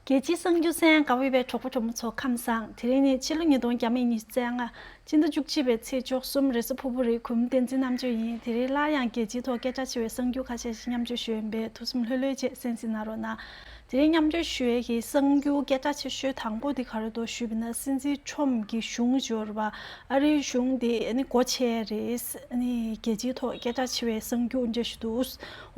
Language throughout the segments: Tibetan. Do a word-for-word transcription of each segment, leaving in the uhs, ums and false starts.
རྒྱལ་སྤྱིའི་གསར་འགྱུར་གསན་གནང་བའི་གྲོགས་པོ་གྲོགས་མོ་ཚོ་ཁམས་བཟང་། དེ་རིང་ནི་ཕྱི་ལོ་ཉིས་སྟོང་ཉི་ཤུ་རྩ་ལྔ། སྤྱི་ཟླ་བཅུ་གཅིག་པའི་ཚེས་བཅུ་གསུམ། རེས་གཟའ་ཕུར་བུ་རེད། གུས་མོ་བསྟན་འཛིན་རྣམ་དཔྱོད་ཡིན། དེ་རིང་སླར་ཡང་རྒྱལ་སྤྱིའི་ཐོག་སྐད་གྲགས་ཆེ་བའི་གསར་འགྱུར་ཁ་ཤས་ཤིག་མཉམ་སྤྱོད་ཞུ་ཡིན་པས། ཐུགས་སེམས་ལྷོད་ལྷོད་བྱས་གསན་གཟིགས་གནང་རོགས་གནང་། དེ་རིང་མཉམ་སྤྱོད་ཞུ་ཡས་ཀྱི་གསར་འགྱུར་སྐད་གྲགས་ཆེ་ཤོས་དང་པོ་དེ་ག་རེ་འདུག་ཞུས་པ་ཡིན་ན། སྲིད་འཛིན་ཁྲོམ་གྱི་གཞུང་ཡོད་རེད་པ། ཨ་རིའི་གཞུང་དེ་ཨ་ནི་སྒོ་ཕྱེ་རེད། ཨ་ནི་རྒྱལ་སྤྱིའི་ཐོག་སྐད་གྲགས་ཆེ་བའི་གསར་འགྱུར་འདྲ་ཞིག་འདུག་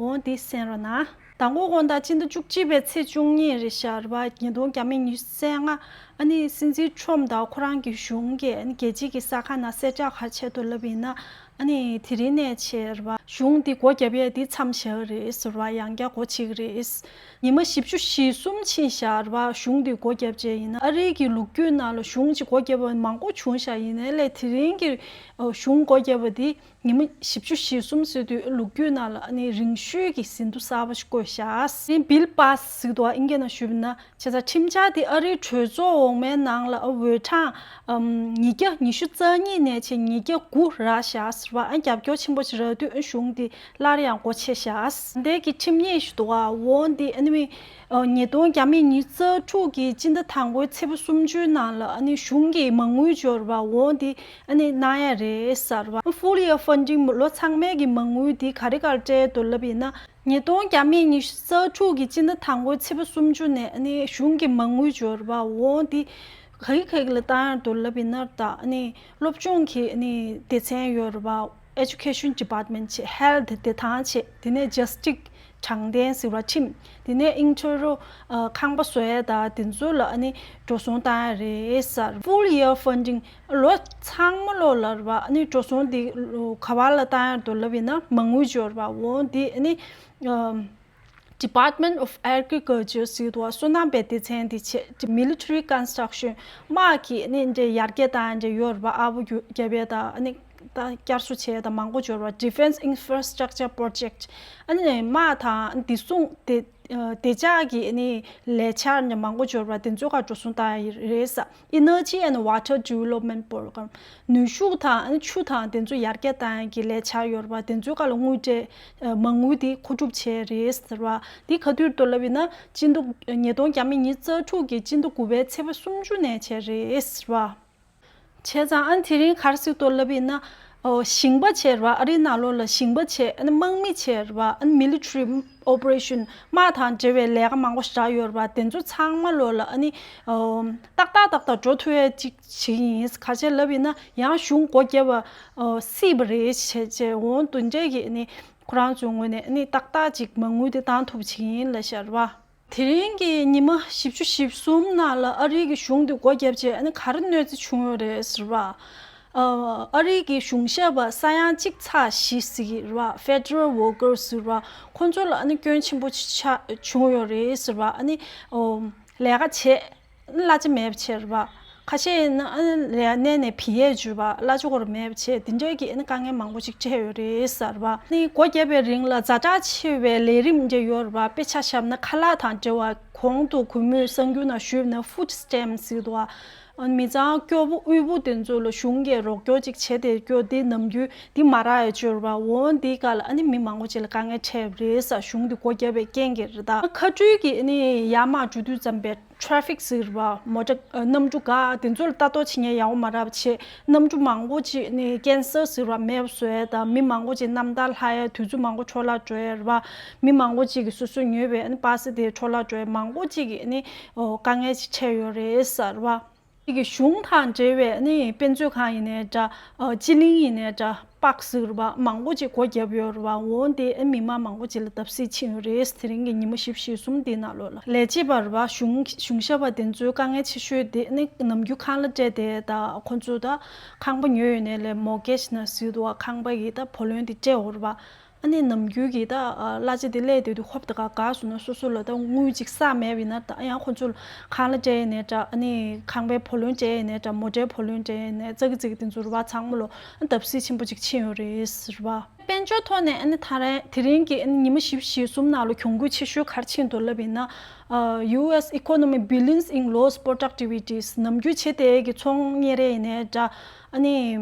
འོ་འདི་གསན་རོགས་གནང་། དང་པོ་དགོང་དག་སྤྱི་ཟླ་བཅུ་གཅིག་པའི་ཚེས་བཅུ་གཉིས་རེད་ཤག་རེད་པ། ཉིས་སྟོང་ཉི་ཤུ་རྩ་ལྔ། ཨ་ནི་སྲིད་འཛིན་ཁྲོམ་དང་ཁོ་རང་གི་གཞུང་གིས་ཨ་ནི་རྒྱལ་སྤྱིའི་གསར་ཁང་ནང་གསལ་བསྒྲགས་ག་རེ་བྱས་འདུག་ལབ་པ་ཡིན་ན། ཨ་ནི་དེ་རིང་ནས་བྱས་རེད་པ། གཞུང་འདི་སྒོ་བརྒྱབ་ཡས་འདི་མཚམས་བཞག་གི་རེད་ཟེར་བ། ཡང་བསྐྱར་སྒོ་ཕྱེ་གི་རེད། ཉི་མ་བཞི་བཅུ་ཞེ་གསུམ་ཕྱིན་ཤག་རེད་པ། གཞུང་འདི་སྒོ་བརྒྱབ་བྱས་ཡིན་ན། ཨ་རིའི་གི་ལོ་རྒྱུས་ནང་ལ་གཞུང་གཅིག་སྒོ་བརྒྱབ་པ་མང་པོ་བྱུང་ཤག་ཡིན་ནའི་ལས་དེ་རིང་གི་གཞུང་སྒོ་བརྒྱབ་པ་འདི་ཉི་མ་བཞི་བཅུ་ཞེ་གསུམ་ཟེར་དུས་ལོ་རྒྱུས་ནང་ལ་ཨ་ནི་རིང་ཤོས་ཀྱི་ཟིན་ཐོ་གསར་པ་ཞིག་བཀོད་ཤག་དེ་བིལ་པཱ་སི་ཟེར་འདུག་ཨིན་སྐད་ནང་ཞུས་པ་ན། བྱས་ཙང་ཁྲིམས་འཆར་དེ་ཨ་རིའི་གྲོས་ཚོགས་འོག་མའི་ནང་ལ་འོས་གྲངས་ཉིས་བརྒྱ་ཉི་ཤུ་རྩ་གཉིས་ནས་བྱས་ཉིས་བརྒྱ་དགུ་རག་ཤག་ཟེར་བ། ཨ་རྒྱབ་སྐྱོར་ཆེན་པོ་ཞིག་རག་དུས་གཞུང་དེ་སླར་ཡང་སྒོ་ཕྱེ་ཤག་འདི་གི་ཁྲིམས་ཡིག་ཞིག་འདུག་འོ་འདི་ཨ་ནི་ཉིས་སྟོང་ཉི་ཤུ་རྩ་དྲུག་གི་སྤྱི་ཟླ་དང་པོའི་ཚེས་པ་སུམ་ཅུའི་ནང་ལ་ཨ་ནི་གཞུང་གི་མ་དངུལ་ཡོད་རེད་པ། འོ་འདི་ཨ་ནི་གནང་ཡ་རེད་ཟེར་བ། Full year funding ལོ་ཚང་མའི་གི་མ་དངུལ་འདི་ག་རེ་ག་རེ་སྤྲད་འདུག་ལབ་ཡིན་ན། ཉིས་སྟོང་ཉི་ཤུ་རྩ་དྲུག་གི་སྤྱི་ཟླ་དང་པོའི་ཚེས་པ་སུམ་ཅུ་ནས་ཨ་ནི་གཞུང་གི་མ་དངུལ་ཡོད་རེད་པ། འོ་འདི་ག་གི་ག་གི་ལ་བཏང་ཡ་འདུག་ལབ་ཡིན་ན། ད་ཨ་ནི་སློབ་སྦྱོང་གི་ཨ་ནི་སྡེ་ཚན་ཡོད་རེད་པ། Education Department བྱས། Health བདེ་ཐང་བྱས། དེ་ནས་Justice དྲང་བདེན་ཟེར་བ་ཁྲིམས། དེ་ནས་ཨིན་ཊར་ཁང་པ་བཟོ་ཡས་དང་དེ་ཚོ་ལ་ཨ་ནི་འགྲོ་སོང་བཏང་ཡ་རེད་ཟེར། Full year funding ལོ་ཚང་མ་ལོ་ལ་རེད་པ། ཨ་ནི་འགྲོ་སོང་དེ་ག་བ་ལ་བཏང་ཡ་འདུག་ལབ་ཡིན་ན་མ་དངུལ་ཡོད་རེད་པ། འོ་དེ་ཨ་ནི་Department of Agriculture ཟེར་དུས་སོ་ནམ་པའི་སྡེ་ཚན་དེ་བྱས། Military Construction དམག་གི་ཨ་ནི་འདྲ་ཡར་རྒྱས་བཏང་ཡ་འདྲ་ཡོད་རེད་པ། ཨར་པོ་རྒྱུ་རྒྱབ་ཡས་དང་ཨ་ནི་ད་བསྐྱར་གསོ་བྱས་དང་མང་པོ་ཡོད་རེད་པ། Defense Infrastructure Project ཨ་ནི་དམག་དང་བདེ་སྲུང་བདེ་བདེ་འཇགས་ཀྱི་ཨ་ནི་ལས་འཆར་འདྲ་མང་པོ་ཡོད་རེད་པ། དེ་ཚོ་ག་འགྲོ་སོང་བཏང་ཡ་རེད་ཟེར། Energy and Water Development Program ནུས་ཤུགས་དང་ཨ་ནི་ཆུ་དང་དེ་ཚོ་ཡར་རྒྱས་བཏང་ཡ་གི་ལས་འཆར་ཡོད་རེད་པ། དེ་ཚོའི་སྒང་ལ་དངུལ་སྤྲད། མ་དངུལ་དེ་མཁོ་སྒྲུབ་བྱས་རེད་ཟེར་བ། དེ་ག་དུས་འདུག་ལབ་ཡིན་ན་སྤྱི་ཟླ་ཉིས་སྟོང་ཉི་ཤུ་རྩ་དྲུག་གི་སྤྱི་ཟླ་དགུ་པའི་ཚེས་པ་སུམ་ཅུ་ནས་བྱས་རེད་ཟེར་བ། བྱས་ཙང་ཨ་ནི་དེ་རིང་ག་རེ་ཟེར་འདུག་ལབ་ཡིན་ན། ཨོ་ཞིང་པ་བྱས་རེད་པ། ཨ་རིའི་ནང་ལོགས་ལ་ཞིང་པ་བྱས། ཨ་ནི་དམག་མི་བྱས་རེད་པ། ཨ་ནི་Military Operation དམག་དང་འབྲེལ་བའི་ལས་ཀ་མང་པོ་ཞིག་རག་ཡོད་རེད་པ། དེ་ཚོ་ཚང་མ་ལོགས་ལ་ཨ་ནི་ཨོ་ཏག་ཏག་ཏག་ཏག་འགྲོ་ཐུབ་ཡ་ཅིག་བྱེད་ཀྱི་ཡིན། ག་རེ་བྱས་ལབ་ཡིན་ན་ཡང་གཞུང་སྒོ་བརྒྱབ་པ་ཨོ་སྲིད་པ་རེད་བྱས་བྱས། འོ་དེ་འདྲས་ཀྱི་ཨ་ནི་ཁོ་རང་ཚོའི་ངོས་ནས་ཨ་ནི་ཏག་ཏག་ཅིག་མ་དངུལ་དེ་བཏང་ཐུབ་བྱེད་ཀྱི་ཡིན་ལབ་བཞག་རེད་པ། དེ་རིང་གི་ཉི་མ་བཞི་བཅུ་ཞེ་གསུམ་ནང་ལ་ཨ་རིའི་གི་གཞུང་དེ་སྒོ་བརྒྱབ་བྱས་ཨ་ནི་ག་རེ་གནོད་འཚེ་བྱུང་ཡོད་རེད་ཟེར་བ། ཨ་རིའི་གི་གཞུང་ཞབས་པ་ས་ཡ་གཅིག་ཚེག་བཞི་ཟེར་གྱི་རེད་པ། Federal Workers ཟེར་བ། ཁོང་ཚོ་ལ་ཨ་ནི་སྐྱོན་ཆེན་པོ་ཆགས་བྱུང་ཡོད་རེད་ཟེར་བ། ཨ་ནི་ཨོ་ལས་ཀ་བྱས་གླ་ཆ་མེད་པ་བྱས་རེད་པ། ཁ་ཤས་ཡིན་ན་ཨ་ནི་ལས་གནས་ནས་ཕྱིར་ཡོང་བྱས་པ། གླ་ཆ་ཁོ་རང་མེད་པ་བྱས། དེ་འདྲའི་གི་ཨ་ནི་དཀའ་ངལ་མང་པོ་ཞིག་འཕྲད་ཡོད་རེད་ཟེར་བ། ཨ་ནི་སྒོ་བརྒྱབ་པའི་རིང་ལ་ཛ་དྲག་ཆེ་བའི་ལས་རིམ་འདྲ་ཡོད་རེད་པ། དཔེ་ཆ་བཞག་ན་ཁ་ལག་དང་འབྲེལ་བ་གོང་དུ་གུས་མོས་གསར་འགྱུར་ནང་ཞུས་ན་food stamps ཟེར་འདུག་པ། ཨ་ནི་མི་ཚང་སྐྱོ་པོ་དབུལ་པོ་དེ་ཚོ་ལ་གཞུང་གིས་རོགས་སྐྱོར་ཅིག་བྱས་བསྡད་རྒྱུ་དེ་ནམ་རྒྱུན་དེ་མ་རག་ཡ་ཅིག་ཡོད་རེད་པ། འོ་དེའི་སྐབས་ལ་ཨ་ནི་མི་མང་པོ་ཅིག་ལ་དཀའ་ངལ་འཕྲད་ཡོད་རེད་ཟེར། གཞུང་དེ་སྒོ་བརྒྱབ་པའི་རྐྱེན་གྱིས་རེད་ད། མཁའ་འགྲུལ་གྱི་ཨ་ནི་ཡར་མར་འགྲོ་དུས་ཙམ་པའི་traffic ཟེར་བ། མོ་ཊ་ཨ་གནམ་གྲུ་འགག་དེ་ཚོ་ལ་ལྟ་རྟོག་བྱེད་མཁན་ཡག་པོ་མ་རག་པ་བྱས། གནམ་གྲུ་མང་པོ་ཅིག་ནི་cancel ཟེར་བ་མེད་པ་བཟོ་ཡས་དང་། མི་མང་པོ་ཅིག་གནམ་ཐང་ལྷག་ཡས། དུས་ཚོད་མང་པོ་འཕྲོ་བརླག་འགྲོ་ཡས་རེད་པ། མི་མང་པོ་ཅིག་གིས་སོ་སོས་ཉོས་པའི་ཨ་ནི་པ་སེ་དེ་འཕྲོ་བརླག་འགྲོ་ཡས། མང་པོ་ཅིག་གིས་ཨ་ནི་ཨོ་དཀའ་ངལ་ཅིག་འཕྲད་ཡོད་རེད་ཟེར་བ། གི་གཞུང་དང་འབྲེལ་བའི་ཨ་ནི་དཔེ་མཛོད་ཁང་ཡིན་ནའི་འདྲ། ཨ་སྤྱི་གླིང་ཡིན་ནའི་འདྲ། པཱག་ཟེར་བ་མང་པོ་ཅིག་སྒོ་བརྒྱབ་ཡོད་རེད་པ། འོ་དེ་ཨ་མི་མང་མང་པོ་ཅིག་ལ་བརྡབ་གསིག་ཕྱིན་ཡོད་རེད། དེ་རིང་གི་ཉི་མ་བཞི་བཅུ་ཞེ་གསུམ་དེའི་ནང་ལོགས་ལ། ལས་བྱེད་པ་རེད་པ། གཞུང་གཞུང་ཞབས་པ་དེ་ཚོའི་དཀའ་ངལ་ཆེ་ཤོས་དེ་ཨ་ནི་ནམ་རྒྱུན་ཁང་གླ་སྤྲད་བསྡད་ཡས་དང་། ཁོ་ཚོ་ད་ཁང་པ་ཉོས་ཡོད་ནའི་ལས་mortgage ན་ཟེར་འདུག་པ། ཁང་པ་གི་ད་བུ་ལོན་དེ་སྤྲད་ཡོད་རེད་པ། ཨ་ནི་ནམ་རྒྱུན་གྱི་ད་ཨ་གླ་ཆ་དེ་སླེབས་བསྡད་དུས་ཧོབ་ཏེ་ག་འགག་སོང་ན་སོ་སོ་ལ་ད་དངུལ་ཅིག་བསགས་མེད་པ་ཡིན་ན། ད་ཡང་ཁོ་ཚོ་ལ་ཁང་གླ་སྤྲད་ཡིན་ནའི་འདྲ། ཨ་ནི་ཁང་པའི་བུ་ལོན་སྤྲད་ཡིན་ནའི་འདྲ། མོ་ཊའི་བུ་ལོན་སྤྲད་ཡིན་ནའི་ཙག་གི་ཙིག་གི་དེ་ཚོ་རེད་པ། ཚང་མ་ལོ་བརྡབ་གསིག་ཆེན་པོ་ཅིག་ཕྱིན་ཡོད་རེད་ཟེར་བ། དཔལ་འབྱོར་ཐོག་ནས་ཨ་ནི་ད་རེས་དེ་རིང་གི་ཨ་ནི་ཉི་མ་བཞི་བཅུ་ཞེ་གསུམ་ནང་ལ་གྱོང་གུད་ཆེ་ཤོས་ག་རེ་ཕྱིན་འདུག་ལབ་ཡིན་ན། ཨ་U S economy billions in lost productivities ནམ་རྒྱུན་བྱེད་བསྡད་ཀྱི་ཚོང་གཉེར་ཡས་ཡིན་ནའི་འདྲ། ཨ་ནི་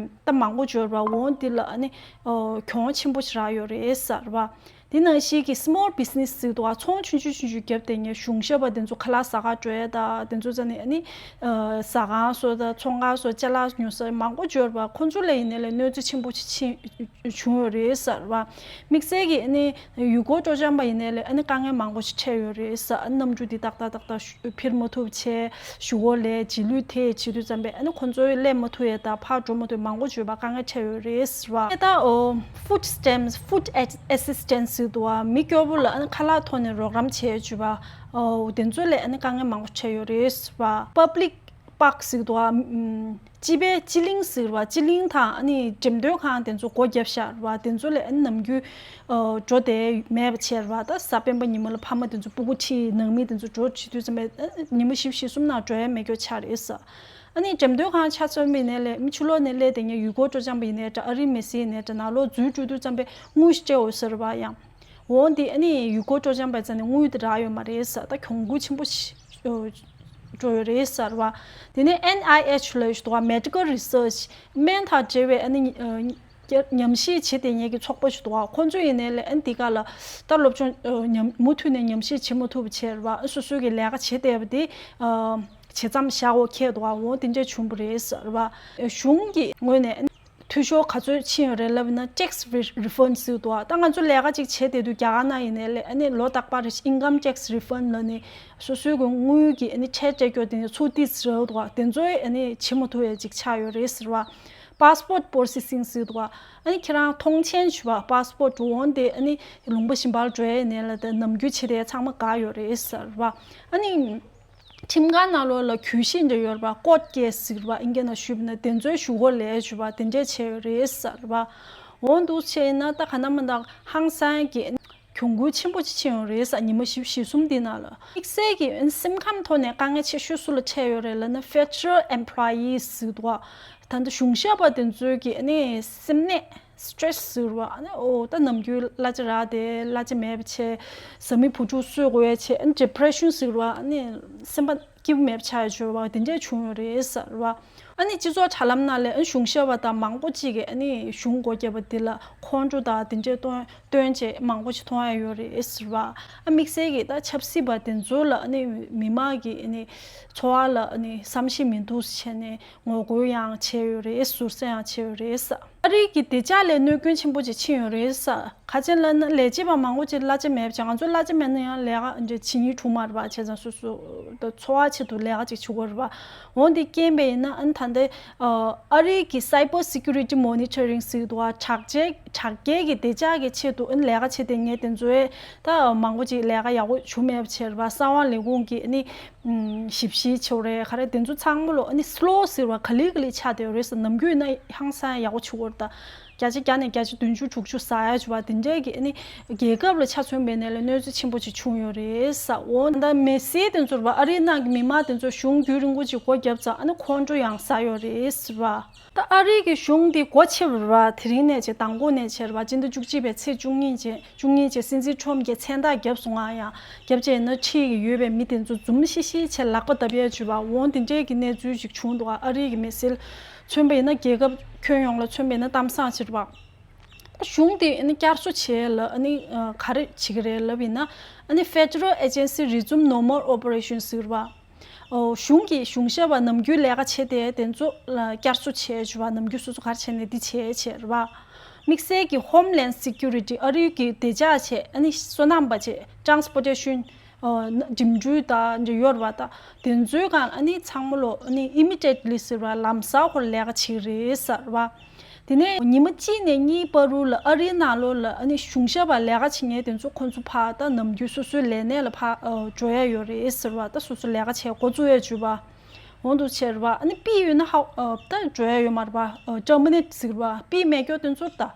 ད་མང་པོ་འབྱོར་བ་འོང་འདི་ལ་ཨ་ནི་ཨོ་གྱོང་ཆེན་པོ་ཞིག་རག་ཡོད་རེད་ཟེར་བ། དེ་ནང་བཞིན་གྱི་small business ཟེར་འདུག་ག་ཚོང་ཆུང་ཆུང་ཆུང་ཆུང་བརྒྱབ་བསྡད་མཁན་གཞུང་ཞབས་པ་དེ་ཚོ་ཁ་ལག་ཟ་ཁང་འགྲོ་ཡས་དང་དེ་ཚོ་རྩ་ནས་ཨ་ནི་ཟ་ཁང་བཟོ་དང་ཚོང་ཁང་བཟོ་ཅ་ལག་ཉོ་ས་མང་པོ་ཡོད་རེད་པ། ཁོང་ཚོ་ལ་ཡིན་ནའི་ལས་གནོད་འཚེ་ཆེན་པོ་ཅིག་ཕྱིན་བྱུང་ཡོད་རེད་ཟེར་བ། དམིགས་བསལ་གྱི་ཨ་ནི་ཡུལ་སྐོར་སྤྲོ་འཆམ་པ་ཡིན་ནའི་ལས་ཨ་ནི་དཀའ་ངལ་མང་པོ་ཞིག་འཕྲད་ཡོད་རེད་ཟེར། ཨ་ནི་གནམ་གྲུ་འདི་ཏག་ཏག་ཏག་ཏག་འཕུར་མ་ཐུབ་བྱས། གཞུག་གུ་ལས་རྗེས་ལུས་ཐེབས་བྱེད་དུས་ཙམ་པས་ཨ་ནི་ཁོང་ཚོ་སླེབས་མ་ཐུབ་ཡས་དང་ཕར་འགྲོ་མ་ཐུབ་མང་པོ་བྱོས་པ་དཀའ་ངལ་འཕྲད་ཡོད་རེད་ཟེར་བ། ད་ཨོ་food stamps, food assistance ཟེར་འདུག་ག་མི་སྐྱོ་པོ་ལ་ཨ་ནི་ཁ་ལག་ཐོག་ནས་རོགས་རམ་བྱས་བྱོས་པ། ཨོ་དེ་ཚོ་ལས་ཨ་ནི་དཀའ་ངལ་མང་པོ་འཕྲད་ཡོད་རེད་ཟེར་བ། Public park ཟེར་འདུག་ག་སྤྱི་པའི་སྤྱི་གླིང་ཟེར་བ། སྤྱི་གླིང་དང་ཨ་ནི་འགྲེམས་སྟོན་ཁང་དེ་ཚོ་སྒོ་བརྒྱབ་བཞག་རེད་པ། དེ་ཚོ་ལས་ཨ་ནི་ནམ་རྒྱུན་ཨ་འགྲོ་བསྡད་མེད་པ་བྱས་རེད་པ། ད་གཟའ་སྤེན་པ་ཉི་མ་ལ་ཕ་མ་དེ་ཚོ་སྤུ་གུ་ཁྲིད་ནང་མི་དེ་ཚོ་འགྲོ་བྱེད་དུས་ཙམ་པ་ཨ་ཉི་མ་བཞི་བཅུ་ཞེ་གསུམ་ནང་འགྲོ་ཡ་མེད་སྐྱོ་ཆགས་རེད་ཟེར། ཨ་ནི་འགྲེམས་སྟོན་ཁང་ཆ་མཚོན་པ་ཡིན་ནའི་ལས་མི་ཕྱི་ལོགས་ནས་སླེབས་བསྡད་མཁན་ཡུལ་སྐོར་སྤྲོ་འཆམ་པ་ཡིན་ནའི་འདྲ་ཨ་རིའི་མི་སེར་ཡིན་ནའི་འདྲ་ནང་ལོགས་འཛུལ་འགྲོ་དུས་ཙམ་པས་དངུལ་ཞིག་སྤྲད་འོས་ཟེར་རེད་པ། ཡང་འོ་འདི་ཨ་ནི་ཡུལ་སྐོར་སྤྲོ་འཆམ་པའི་རྩ་ནས་དངུལ་དེ་རག་ཡོད་མ་རེད་ཟེར། ད་གྱོང་གུན་ཆེན་པོ་ཞིག་འགྲོ་ཡོད་རེད་ཟེར་བ། དེ་ནས་ཨེན་ཨའི་ཨེཆ་ལབ་ཡོད་འདུག་ག Medical Research སྨན་དང་འབྲེལ་བའི་ཨ་ནི་ཉམས་ཞིབ་བྱེད་བསྡད་མཁན་གྱི་ཚོགས་པ་ཞིག་འདུག་ག་ཁོང་ཚོ་ཡིན་ནའི་ལས་ཨ་ནི་འདི་ག་ལ་ད་སློབ་སྦྱོང་ཉམས་མུ་མཐུད་ནས་ཉམས་ཞིབ་བྱེད་མ་ཐུབ་པ་བྱས་རེད་པ། སོ་སོའི་གི་ལས་ཀ་བྱེད་བསྡད་པ་དེ་བྱེད་མཚམས་བཞག་དགོས་འཁེལ་འདུག་ག་འོ་དེ་འདྲས་བྱུང་བ་རེད་ཟེར་བ། གཞུང་གི་ངོས་ནས་འཐུས་ཤོར་ག་ཚོད་ཕྱིན་ཡོད་རེད་ལབ་ན་tax refund ཟེར་འདུག་ག་ད་ང་ཚོ་ལས་ཀ་ཅིག་བྱེད་བསྡད་དུས་རྒྱ་གར་ནང་ཡིན་ནའི་ལས་ཨ་ནི་ལོ་རྟག་པར་income tax refund ལབ་ནས་སོ་སོའི་གི་དངུལ་གྱི་ཨ་ནི་ཁྲལ་སྤྲད་རྒྱུ་དེ་ཚོ་ཏིས་རེད་འདུག་ག་དེ་ཚོ་ཨ་ནི་བྱེད་མ་ཐུབ་ཡས་ཅིག་ཆགས་ཡོད་རེད་ཟེར་བ། passport processing ཟེར་འདུག་ག་ཨ་ནི་ཁྱེད་རང་མཐོང་མཆན་ཞུ་བ་passport འོང་དེ་ཨ་ནི་ལུང་པ་གཞན་པར་འགྲོ་ཡས་ནས་ལ་དེ་ནམ་རྒྱུན་བྱེད་དེ་ཚང་མ་འགག་ཡོད་རེད་ཟེར་བ། ཨ་ནི་ཁྲིམས་ཁང་ནང་ལོགས་ལ་གྱོད་གཞི་འདྲ་ཡོད་རེད་པ། court case ཟེར་བ་ཨིན་སྐད་ནང་ཞུས་པ་ན་དེ་ཚོའི་གཞུག་གུ་ལས་ཞུ་བ་དེ་འདྲས་བྱས་ཡོད་རེད་ཟེར་བ། འོང་འདུག་བྱས་ན་ད་ག་ན་མ་ད་ཧང་སང་གི་གྱོང་གུན་ཆེན་པོ་ཅིག་ཕྱིན་ཡོད་རེད་ཟེར། ཉི་མ་བཞི་བཅུ་ཞེ་གསུམ་འདི་ནང་ལ། དམིགས་བསལ་གྱི་སེམས་ཁམས་ཐོག་ནས་དཀའ་ངལ་ཆེ་ཤོས་སུ་ལ་འཕྲད་ཡོད་རེད་ལབ་ན་federal employees ཟེར་འདུག་ག་ད་ལྟ་གཞུང་ཞབས་པ་དེ་ཚོའི་གི་ཨ་ནི་སེམས་ནད་stress ཟེར་བ་ཨ་ནི་ཨོ་ད་ནམ་རྒྱུན་གླ་ཆ་རག་དེ་གླ་ཆ་མེད་པ་བྱས། བཟའ་མི་བུ་ཕྲུག་གསོ་དགོས་ཡ་བྱས། ཨ་ནི་depression ཟེར་བ་ཨ་ནི་སེམས་པ་སྐྱིད་པོ་མེད་པ་ཆགས་ཡ་བྱས་པ་དེ་འདྲས་བྱུང་ཡོད་རེད་ཟེར་བ། ཨ་ནི་སྤྱི་ཚོགས་དྲ་ལམ་ནང་ལ་ཨ་ནི་གཞུང་ཞབས་པ་དང་མང་པོ་ཅིག་གིས་ཨ་ནི་གཞུང་སྒོ་བརྒྱབ་པ་འདི་ལ་ཁོང་ཁྲོ་དང་དེ་འདྲས་སྟོན་སྟོན་བྱས་མང་པོ་ཞིག་མཐོང་ཡ་ཡོད་རེད་ཟེར་བ། ཨ་དམིགས་བསལ་གྱི་ད་ཆབ་སྲིད་པ་དེ་ཚོ་ལ་ཨ་ནི་མི་མང་གི་ཨ་ནི་འཚོ་བ་ལ་ཨ་ནི་བསམ་ཤེས་མི་འདུག་བྱས་ནས་ངོ་རྒོལ་ཡང་བྱས་ཡོད་རེད། ཟུར་ཟ་ཡང་བྱས་ཡོད་རེད་ཟེར། ཨ་རི་གི་བདེ་འཇགས་ལ་གནོད་སྐྱོན་ཆེན་པོ་ཅིག་ཕྱིན་ཡོད་རེད་ཟེར། ག་ཅི་ལབ་ན་ལས་བྱེད་པ་མང་པོ་ཅིག་གླ་ཆ་མེད་པ་བྱས། ང་ཚོ་གླ་ཆ་མེད་ན་ཡང་ལས་ཀ་འདྲ་བྱེད་སྙིང་བྲོ་མ་རེད་པ། བྱས་ཙང་སོ་སོ་ད་འཚོ་བ་ཆེད་དུ་ལས་ཀ་ཅིག་བྱེད་དགོས་རེད་པ། འོ་འདི་རྐྱེན་པས་ཡིན་ན་ཨ་ནི་ད་ལྟ་ཨ་རི་གི་cyber security monitoring ཟེར་གྱི་འདུག་ག་དྲག་ཆས་དྲག་རྐྱེན་གྱི་བདེ་འཇགས་ཀྱི་ཆེད་དུ་ཨ་ནི་ལས་ཀ་བྱེད་བསྡད་མཁན་དེ་ཚོས་ད་མང་པོ་ཅིག་ལས་ཀ་ཡག་པོ་བྱུང་མེད་པ་བྱས་རེད་པ། གསང་བ་ལས་ཁུངས་ཀྱི་ཨ་ནི་ཞིབ་བཤེར་བྱེད་དགོས་རེད། ག་རེ་དེ་ཚོ་ཚང་མ་ལོ་ཨ་ནི་slow ཟེར་བ་ག་ལེ་ག་ལེ་ཆགས་བསྡད་ཡོད་རེད་ཟེར། ནམ་རྒྱུན་ཡིན་ན་ཧང་སང་ཡག་པོ་བྱེད་དགོས་རེད། ད་བརྒྱ་ཆ་བརྒྱ་ནས་བརྒྱ་ཆ་བདུན་ཅུ་དྲུག་ཅུ་ཟ་ཡ་བྱེད་པ་དེ་འདྲས་ཀྱི་ཨ་ནི་རྒྱལ་ཁབ་ལ་ཆ་མཚོན་པ་ཡིན་ན་ལས་གནོད་འཚེ་ཆེན་པོ་ཅིག་བྱུང་ཡོད་རེད་ཟེར། འོ་ད་མི་སེར་དེ་ཚོར་བ་ཨ་རིའི་ནང་གི་མི་མང་དེ་ཚོ་གཞུང་རྒྱུན་རིང་པོ་ཅིག་སྒོ་བརྒྱབ་ཙང་ཨ་ནི་ཁོང་ཁྲོ་ཡང་ཟ་ཡོད་རེད་ཟེར་བ། ད་ཨ་རི་གི་གཞུང་འདི་སྒོ་ཕྱེ་བ་རེད་པ། དེ་རིང་ནས་བྱས་མདང་དགོང་ནས་བྱས་རེད་པ། སྤྱི་ཟླ་བཅུ་གཅིག་པའི་ཚེས་བཅུ་གཉིས་བྱས་བཅུ་གཉིས་བྱས་སྲིད་འཛིན་ཁྲོམ་གྱི་མཚན་རྟགས་བརྒྱབ་སོང་ང་། ཡང་བརྒྱབ་བྱས་ན་ཁྲིད་ཀྱི་ཡོད་པའི་མི་དེ་ཚོ་འཛུམ་ཤིག་ཤིག་བྱས་ལག་པ་བརྡབ་ཡས་བྱས་པ་འོང་དེ་འདྲས་ཀྱི་གནས་ཚུལ་ཞིག་བྱུང་འདུག་ཨ་རི་གི་མི་སེར་མཚོན་པ་ཡིན་ན་རྒྱལ་ཁབ་ཁྱོན་ཡོངས་ལ་མཚོན་པ་ཡིན་ན་གཏམ་བཟང་ཅིག་རེད་པ། གཞུང་དེ་ཨ་ནི་བསྐྱར་གསོ་བྱས་ལ་ཨ་ནི་ག་རེ་བྱེད་ཀྱི་རེད་ལབ་ཡིན་ན་ཨ་ནི་federal agency resume normal operation ཟེར་བ། ཨོ་གཞུང་གི་གཞུང་ཞབས་པ་ནམ་རྒྱུན་ལས་ཀ་བྱེད་བསྡད་དེ་ཚོ་ལ་བསྐྱར་གསོ་བྱས་བྱས་པ། ནམ་རྒྱུན་སོ་སོ་ག་རེ་བྱས་ནས་འདི་བྱས་བྱས་རེད་པ། དམིགས་བསལ་གྱི་Homeland Security ཨ་རིའི་གི་བདེ་འཇགས་བྱས་ཨ་ནི་སོ་ནམ་པ་བྱས་transportation ཨོ་འགྲིམ་འགྲུལ་དང་འདི་ཡོད་རེད་པ། ད་དེ་ཚོའི་སྒང་ཨ་ནི་ཚང་མ་ལོ་ཨ་ནི་immediately ཟེར་བ་ལམ་སང་ཁོ་ལས་ཀ་བྱེད་ཀྱི་རེད་ཟེར་བ། དེ་ནས་ཉི་མ་གཅིག་ནས་གཉིས་བར་དུ་ལ་ཨ་རིའི་ནང་ལོགས་ལ་ཨ་ནི་གཞུང་ཞབས་པ་ལས་ཀ་བྱེད་མཁན་དེ་ཚོ་ཁོང་ཚོ་ཕར་ད་ནམ་རྒྱུན་སོ་སོའི་ལས་གནས་ལ་ཕར་ཨ་འགྲོ་ཡ་ཡོད་རེད་ཟེར་བ། ད་སོ་སོ་ལས་ཀ་བྱེད་འགོ་བཙུགས་ཡ་བྱུས་པ་འོང་དུ་བྱས་རེད་པ། ཨ་ནི་པི་ཡོད་ན་ཧ་ཨ་ད་འགྲོ་ཡ་ཡོད་མ་རེད་པ། ཨ་permanent ཟེར་བ་པི་མེད་སྐྱོ་དེ་ཚོ་ད།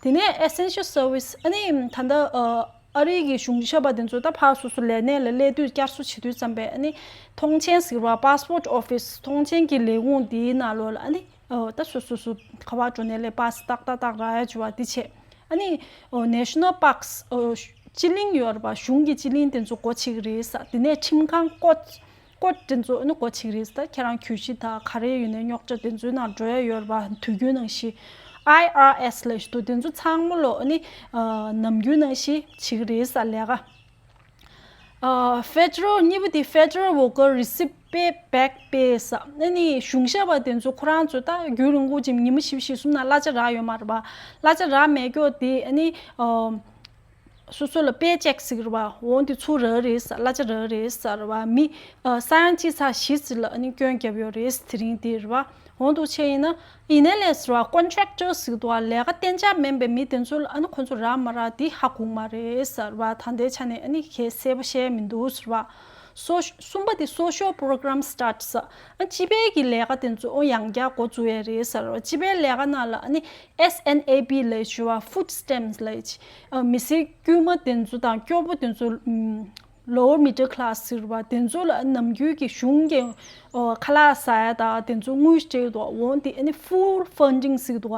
དེ་ནས་essential service ཨ་ནི་ད་ལྟ་ཨ་ཨ་རིའི་གི་གཞུང་ཞབས་པ་དེ་ཚོ་ད་ཕར་སོ་སོ་ལས་གནས་ལ་སླེབས་དུས་བསྐྱར་གསོ་བྱེད་དུས་ཙམ་པས་ཨ་ནི་མཐོང་མཆན་ཟེར་བ་passport office མཐོང་མཆན་གྱི་ལས་ཁུངས་དེའི་ནང་ལོགས་ལ་ཨ་ནི་ཨོ་ད་སོ་སོ་སོ་ག་པར་འགྲོ་ནས་ལས་པཱ་སི་ཏག་ཏག་ཏག་རག་ཡ་བྱུང་བ་འདི་བྱས། ཨ་ནི་ཨོ་national parks ཨོ་སྤྱི་གླིང་ཡོད་རེད་པ། གཞུང་གི་སྤྱི་གླིང་དེ་ཚོ་སྒོ་ཕྱེ་གི་རེད་ཟེར། དེ་ནས་ཁྲིམས་ཁང་ཀོཊ་ཀོཊ་དེ་ཚོ་ཨ་ནི་སྒོ་ཕྱེ་གི་རེད་ཟེར། ད་ཁྱེད་རང་གྱོད་གཞི་དང་ག་རེ་ཡོད་ནའི་རྙོག་དྲ་དེ་ཚོའི་ནང་འགྲོ་ཡ་ཡོད་རེད་པ། དུས་རྒྱུན་ནང་བཞིན་ ཨའི་ཨར་ཨེས་ལབ་ཞིག་འདུག་དེ་ཚོ་ཚང་མ་ལོ་ཨ་ནི་ནམ་རྒྱུན་ནང་བཞིན་བྱེད་ཀྱི་རེད་ས་ལས་ཀ། ཨ། Federal། གཉིས་པ་དེ་Federal Worker Receipt Pay Back Pay ས། ཨ་ནི་གཞུང་ཞབས་པ་དེ་ཚོ་ཁོ་རང་ཚོ་ད་རྒྱུན་རིང་པོ་ཅིག་ཉི་མ་བཞི་བཅུ་ཞེ་གསུམ་ནང་གླ་ཆ་རག་ཡོད་མ་རེད་པ། གླ་ཆ་རག་མེད་སྐྱོ་དེ་ཨ་ནི་ཨ། སོ་སོ་ལ་པེ་ཅེག་ཟེར་གི་རེད་པ། འོ་དེ་ཚུར་རག་རེད་ས། གླ་ཆ་རག་རེད་ས་རེད་པ། མི་ཨ། ས་ཡང་གཅིག་ཚ་བཞི་ཙམ་ལ་ཨ་ནི་སྐྱོན་བརྒྱབ་ཡོད་རེད་དེ་རིང་དེ་རེད་པ། འོ་འདུག་བྱས་ཡིན་ན་ཡིན་ནའི་ལས་ཟེར་བ་Contractor ཟེར་གི་འདུག་པ། ལས་ཀ་གཏན་འཇགས་མིན་པའི་མི་དེ་ཚོ་ལ་ཨ་ནི་ཁོ་ཚོ་རག་མ་རག་དེ་ཧ་གོ་མ་རེད་ས་རེད་པ། ད་ལྟའི་ཆ་ནས་ཨ་ནི་གལ་གསལ་པོ་བཤད་མི་འདུག་ཟེར་བ། སོ། གསུམ་པ་དེ་Social Program Start ས། ཨ། སྤྱི་པའི་གི་ལས་ཀ་དེ་ཚོ་ཨོ་ཡང་བསྐྱར་འགོ་བཙུགས་ཡས་རེད་ཟེར་བ། སྤྱི་པའི་ལས་ཀ་ནང་ལ་ཨ་ནི་ཨེས་ཨེན་ཨེ་བི་ལབ་ཞུ་བ། Food Stamps ལབ་ཅིག་ཨ། མི་སེར་དཀྱུས་མ་དེ་ཚོ་དང་སྐྱོ་པོ་དེ་ཚོ། ཨམ། Lower Middle Class ཟེར་བ་དེ་ཚོ་ལ་ཨ་ནམ་རྒྱུན་གྱི་གཞུང་གི་ཨོ་ཁ་ལག་ཟ་ཡ་དང་དེ་ཚོ་དངུལ་སྤྲད་འདུག་འོ་དེ་ཨ་ནི་Full Funding ཟེར་འདུག་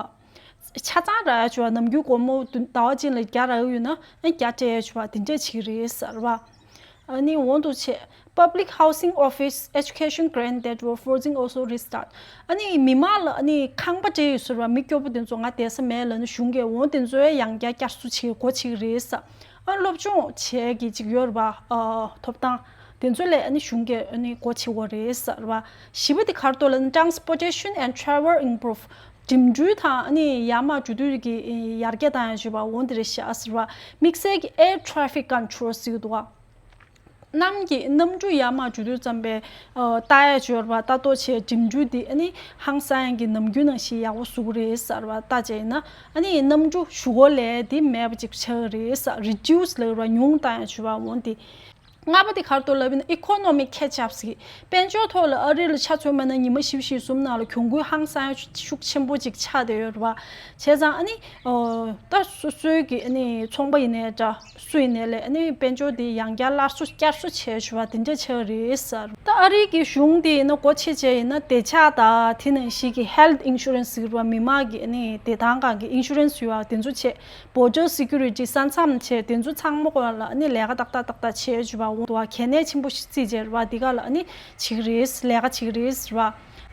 ཆ་ཚང་རག་ཡ་བྱུང་བ། ནམ་རྒྱུན་སྒོར་མོ་ཟླ་བ་གཅིག་ལ་བརྒྱ་རག་ཡོད་ན་ཨ་བརྒྱ་སྤྲད་ཡ་བྱུང་བ་དེ་འདྲས་བྱེད་ཀྱི་རེད་ཟེར་བ། ཨ་ནི་འོ་འདུག་བྱས། Public Housing Office Education Grant That Were Frozen Also Restart ཨ་ནི་མི་མང་ལ་ཨ་ནི་ཁང་པ་སྤྲད་ཡོད་ཟེར་བ། མི་སྐྱོ་པོ་དེ་ཚོ་ང་བསྡད་ས་མེད་ལབ་ནི་གཞུང་གིས་འོ་དེ་ཚོ་ཡང་བསྐྱར་བསྐྱར་གསོ་བྱེད་སྒོ་ཕྱེ་གི་རེད་ཟེར། ཨ། སློབ་སྦྱོང་བྱེད་ཀྱི་ཅིག་ཡོད་རེད་པ། ཨ། ཐོབ་ཐང་དེ་ཚོ་ལ་ཨ་ནི་གཞུང་གིས་ཨ་ནི་སྒོ་ཕྱེ་དགོས་རེད་ཟེར་བ། བཞི་པ་དེ་ག་རེ་འདུག་ལབ་ན་Transportation and Travel Improve འགྲིམ་འགྲུལ་དང་ཨ་ནི་ཡར་མར་འགྲོ་དུས་ཀྱི་ཡར་རྒྱས་བཏང་ཡ་བྱེད་པ་འོ་འདི་རེད་ཤག་ཟེར་བ། དམིགས་བསལ་གྱི་Air Traffic Control ཟེར་གྱི་འདུག་བ། གནམ་གྱི་གནམ་གྲུ་ཡར་མར་འགྲོ་དུས་ཙམ་པའི་ཨ་ལྟ་ཡ་ཅིག་ཡོད་རེད་པ། ལྟ་རྟོག་བྱས་འགྲིམ་འགྲུལ་འདི་ཨ་ནི་ཧང་སང་ཡ་གི་ནམ་རྒྱུན་ནང་བཞིན་ཡག་པོ་བཟོ་གི་རེད་ཟེར་བ། ལྟ་བྱས་ན་ཨ་ནི་གནམ་གྲུ་གཞུག་གུ་ལས་འདི་མེད་པ་ཅིག་ཆགས་ཀྱི་རེད་ཟེར། Reduce ལབ་ར་ཉུང་བཏང་ཡ་ཅིག་ཡོད་པ་འོ་འདི། ལྔ་པ་དེ་ག་རེ་འདུག་ལབ་ན་Economic Catch Up ཟེར། དཔལ་འབྱོར་ཐོག་ལ་ཨ་རི་ལ་ཆ་མཚོན་པ་ན་ཉི་མ་བཞི་བཅུ་ཞེ་གསུམ་ནང་ལ་གྱོང་གུན་ཧང་སང་ཤུགས་ཆེན་པོ་ཅིག་ཆགས་བསྡད་ཡོད་རེད་པ། བྱས་ཙང་ཨ་ནི་ཨོ་ད་སོ་སོའི་གི་ཨ་ནི་ཚོང་པ་ཡིན་ནའི་འདྲ་སུ་ཡིན་ནའི་ལས་ཨ་ནི་དཔལ་འབྱོར་དེ་ཡང་བསྐྱར་སླར་གསོ་བསྐྱར་གསོ་བྱས་བྱུང་བ་དེ་འདྲ་ཆགས་རེད་ཟེར། ད་ཨ་རི་གི་གཞུང་དེ་ཡིན་ན་སྒོ་ཕྱེ་བྱས་ཡིན་ན་བདེ་འཇགས་དང་དེ་ནང་བཞིན་གྱི་Health Insurance ཟེར་བ་མི་མང་གི་ཨ་ནི་བདེ་ཐང་སྒང་གི་Insurance ཡོད་པ་དེ་ཚོ་བྱས། Border Security ས་མཚམས་བྱས་དེ་ཚོ་ཚང་མ་སྐོར་ལ་ཨ་ནི་ལས་ཀ་ཏག་ཏག་ཏག་ཏག་བྱས་བྱུང་བ་འོང་འདུག་བ། གལ་གནད་ཆེན་པོ་ཞིག་བརྩིས་བྱས་རེད་བ། འདི་ག་ལ་ཨ་ནི་བྱེད་ཀྱི་རེད། ལས་ཀ་བྱེད་ཀྱི་རེད་ཟེར་བ།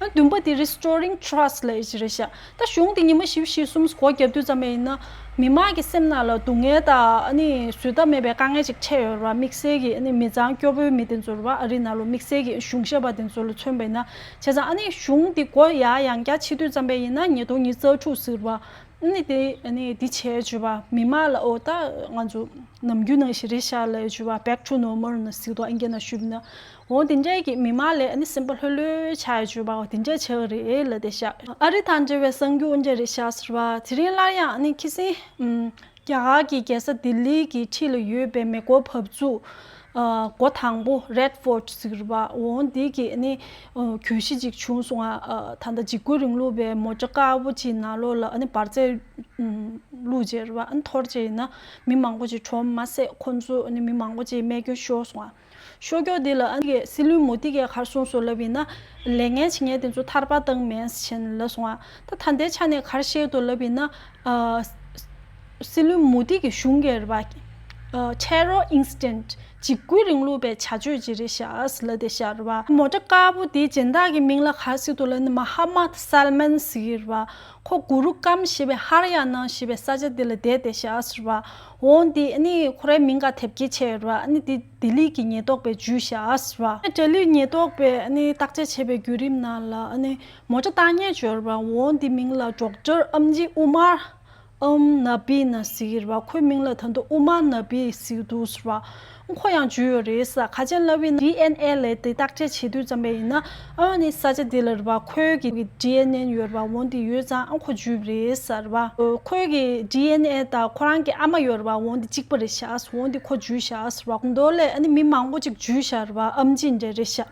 ཨ་བདུན་པ་དེ་Restoring Trust ལབ་ཡ་ཅིག་རེད་ཤག་ད་གཞུང་དེ་ཉི་མ་བཞི་བཅུ་ཞེ་གསུམ་སྒོ་བརྒྱབ་དུས་ཙམ་པ་ཡིན་ན་མི་མང་གི་སེམས་ནང་ལ་སྡུག་བསྔལ་དང་ཨ་ནི་བཟོད་ཐབས་མེད་པའི་དཀའ་ངལ་ཅིག་འཕྲད་ཡོད་རེད་བ། དམིགས་བསལ་གྱི་ཨ་ནི་མི་ཚང་སྐྱོ་པོའི་མི་དེ་ཚོ་རེད་བ། ཨ་རི་ནང་ལོ་དམིགས་བསལ་གྱི་གཞུང་ཞབས་པ་དེ་ཚོ་ལ་མཚོན་པ་ཡིན་ན། བྱས་ཙང་ཨ་ནི་གཞུང་དེ་སྒོ་ཡར་ཡང་བསྐྱར་ཕྱེ་དུས་ཙམ་པ་ཡིན་ན་ཉིས་སྟོང་ཉི་ཤུ་རྩ་དྲུག་ཟེར་བ། ཨ་ནི་དེ་ཨ་ནི་དེ་བྱས་བྱུང་བ་མི་མང་ལ་ཨོ་ད་ང་ཚོ་ནམ་རྒྱུན་ནང་བཞིན་རེད་ཤག་ལབ་བྱུང་བ། Back to normal ནི་ཟེར་དུས་ཨིན་སྐད་ནང་ཞུས་ན། འོ་དེ་འདྲས་ཀྱི་མི་མང་ལ་ཨ་ནི་སེམས་པ་ལྷོད་ལྷོད་ཆགས་བྱུང་བ། འོ་དེ་འདྲས་ཆགས་རེད་ལབ་བསྡད་ཤག་ཨ་རི་དང་འབྲེལ་བའི་གསར་འགྱུར་འོ་འདྲས་རེད་ཤག་ཟེར་བ། དེ་རིང་སླར་ཡང་ཨ་ནི་ཁ་སང་ཨམ། རྒྱ་གར་གྱི་རྒྱལ་ས་ལྡི་ལི་གི་འཁྲིས་ལ་ཡོད་པའི་མེ་འཁོར་འབབ་ཚུགས། ཨ། སྒོ་དང་པོ་Red Fort ཟེར་བ་འོ་འདི་གི་ཨ་ནི་ཨ། གྱོད་གཞི་ཅིག་བྱུང་སོང་ང་། ཨ། ད་ལྟ་འཇིགས་སྐུལ་རིང་ལུགས་པའི་མོ་ཊ་དཀར་པོ་ཅིག་ནང་ལོགས་ལ་ཨ་ནི་འབར་རྫས་བླུགས་བྱས་རེད་བ། ཨ་ནི་འཐོར་བྱས་ཡིན་ན་མི་མང་པོ་ཅིག་གྲོངས་མ་ཟད་ཁོ་ཚོ་ཨ་ནི་མི་མང་པོ་ཅིག་རྨས་སྐྱོན་ཤོར་སོང་ང་། ཤོ་ཀྱོ་འདི་ལ་ཨ་ནི་སྲིད་བློན་མོ་དི་གིས་ག་རེ་གསུངས་སོང་ལབ་ཡིན་ན། ལས་ངན་བྱེད་མཁན་དེ་ཚོ་ཐར་པ་བཏང་མེད་ཟེར་ནས་ལབ་སོང་ང་། ད་ད་ལྟའི་ཆ་ནས་ག་རེ་བཤད་འདུག་ལབ་ཡིན་ན། ཨ། སྲིད་བློན་མོ་དི་གི་གཞུང་གིས་རེད་པ། ཨ། Terror Incident འཇིགས་སྐུལ་རིང་ལུགས་པའི་བྱ་སྤྱོད་ཅིག་རེད་ཤག་ལབ་བསྡད་ཤག་རེད་པ། མོ་ཊ་དཀར་པོ་དེའི་སྦྱིན་བདག་གི་མིང་ལ་ག་རེ་ཟེར་འདུག་ལབ་ན་མ་ཧ་མད་སལ་མན་ཟེར་གྱི་རེད་པ། ཁོ་གུ་རུ་ཀམ་ཞེས་པའི་ཧར་ཡ་ན་ཞེས་པའི་ས་ཆ་དེ་ལ་བསྡད་བསྡད་ཤག་ཟེར་བ། འོ་འདི་ཨ་ནི་ཁོ་རའི་མིང་ག་དེབ་སྐྱེལ་བྱས་ཡོད་རེད་བ། ཨ་ནི་འདི་ལྡི་ལི་གི་ཉེན་རྟོག་པས་འཇུས་ཤག་ཟེར་བ། ལྡི་ལི་ཉེན་རྟོག་པས་ཨ་ནི་བརྟག་དཔྱད་བྱས་པའི་བརྒྱུད་རིམ་ནང་ལ་ཨ་ནི་མོ་ཊ་བཏང་མཁན་ཅིག་ཡོད་རེད་བ། འོ་འདི་མིང་ལ་ཌོག་ཊར་ཨམ་ཇི་ཨུ་མར་ཨམ་ན་བི་ན་ཟེར་གྱི་རེད་བ། ཁོའི་མིང་ལ་ད་དུང་ཨུ་མར་ན་བི་ཟེར་གྱི་འདུག་ཟེར་བ། ཁོ་ཡང་འཇུས་ཡོད་རེད་ཟེར། ག་ཅན་ལབ་ཡིན་ན་ཌི་ཨེན་ཨེ་ལབ་དེ་བརྟག་དཔྱད་བྱེད་དུས་ཙམ་པ་ཡིན་ན་ཨ་ནི་ས་ཆ་དེ་ལ་རེད་བ། ཁོའི་གི་ཌི་ཨེན་ཨེ་ཡོད་རེད་བ། འོ་འདི་ཡོད་ཙང་ཨ་ཁོ་འཇུས་པ་རེད་ཟེར་བ། ཁོའི་གི་ཌི་ཨེན་ཨེ་དང་ཁོ་རང་གི་ཨ་མ་ཡོད་རེད་བ། འོ་འདི་གཅིག་པ་རེད་ཤག་འོ་འདི་ཁོ་འཇུས་ཤག་ཟེར་བ། མདོ་ལས་ཨ་ནི་མི་མང་པོ་ཅིག་འཇུས་ཤག་རེད་བ། ཨམ་ཆི་འདྲ་རེད་ཤག་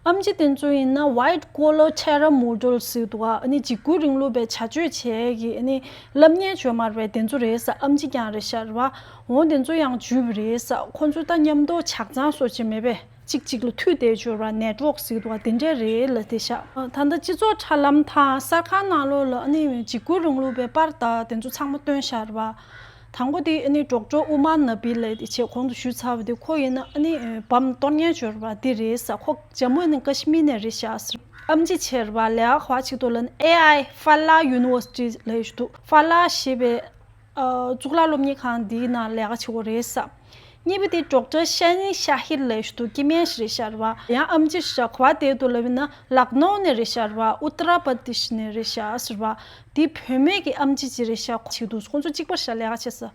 ཨམ་ཆི་དེ་ཚོ་ཡིན་ན་White Collar Terror Model ཟེར་འདུག་ཨ་ནི་འཇིགས་སྐུལ་རིང་ལུགས་པའི་བྱ་སྤྱོད་བྱེད་ཀྱི་ཨ་ནི་སློབ་གཉེར་བྱོས་མ་རེད་པས། དེ་ཚོ་རེད་ཟེར། ཨམ་ཆི་རྐྱང་རེད་ཤག་རེད་བ། འོ་དེ་ཚོ་ཡང་འཇུས་པ་རེད་ཟེར། ཁོ་ཚོ་ད་མཉམ་དུ་ཇག་ཚང་སོགས་བྱེད་མེད་པས། གཅིག་གཅིག་ལ་མཐུད་བསྡད་ཆོག་ར་ནེཊ་ཝོག་ཟེར་འདུག་བ། དེ་འདྲས་རེད་ལབ་བསྡད་ཤག་ད་ལྟ་སྤྱི་ཚོགས་དྲ་ལམ་དང་གསར་ཁང་ནང་ལོགས་ལ་ཨ་ནི་འཇིགས་སྐུལ་རིང་ལུགས་པའི་པར་དང་དེ་ཚོ་ཚང་མ་བཏོན་ཤག་ར་བ། དང་པོ་དེ་ཨ་ནི་ཌོག་ཊར་ཨུ་མར་ན་བི་ལབ་དེ་བྱས་གོང་དུ་ཞུས་ཚར་བ་དེ་ཁོ་ཡིན་ན་ཨ་ནི་བམ་གཏོར་མཁན་ཅིག་ཡོད་ར་བ། དེ་རེད་ཟེར། ཁོ་ཇམ་མུ་ཨེན་ཀ་ཤི་མིར་ནས་རེད་ཤག་ཟེར། ཨམ་ཆི་བྱས་རེད་བ། ལས་ཀ་ག་པར་བྱེད་ཀྱི་འདུག་ལབ་ན། ཨེ་ཨའི་ཧྥ་ལ་ཡུ་ནི་ཝར་སི་ཊི་ལབ་ཡག་ཅིག་འདུག་ཧྥ་ལ་ཞེས་པའི་ཨ་གཙུག་ལག་སློབ་གཉེར་ཁང་འདིའི་ནང་ལས་ཀ་བྱེད་ཀྱི་ཡོད་རེད་ཟེར། གཉིས་པ་དེ་ཌོག་ཊར་ཤ་ནི་ཤ་ཧིར་ལབ་ཡག་ཅིག་འདུག་སྐྱེ་དམན་ཞིག་རེད་ཤག་རེད་བ། ཡང་ཨམ་ཆི་ཞིག་ག་པར་བསྡད་འདུག་ལབ་ན། ལག་ནོ་ནས་རེད་ཤག་རེད་བ། ཨུ་ཏ་ར་པར་དི་ཤི་ནས་རེད་ཤག་ཟེར་བ། དེ་བུད་མེད་ཀྱི་ཨམ་ཆི་ཅིག་རེད་ཤག་བྱེད་འདུག་ཁོང་ཚོ་གཅིག་པ་ཞིག་ལས་ཀ་བྱེད་ས།